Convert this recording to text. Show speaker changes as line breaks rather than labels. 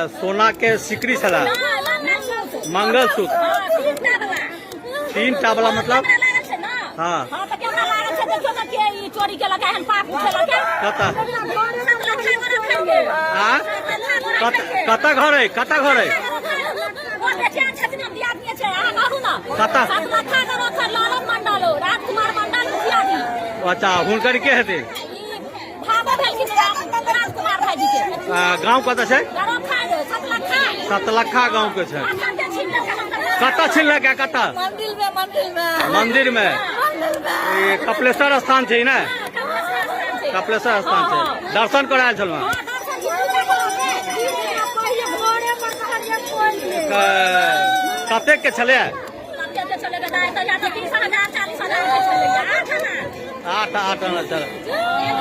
सोना के सिकड़ी छला मंगलसूत्र तीन टा वाला मतलब हाँ कतऽ हाँ कतऽ घर है कतऽ घर है कतऽ अच्छा हुनकर के हेतै गाँव कतऽ छै सतलखा गाँव के छै कतऽ छिनलक कतऽ मंदिर में ई कपिलेश्वर स्थान छै ने कपिलेश्वर स्थान छै दर्शन करे आयल छलहुँ कतेक के छलै आठ आठ आना छलै।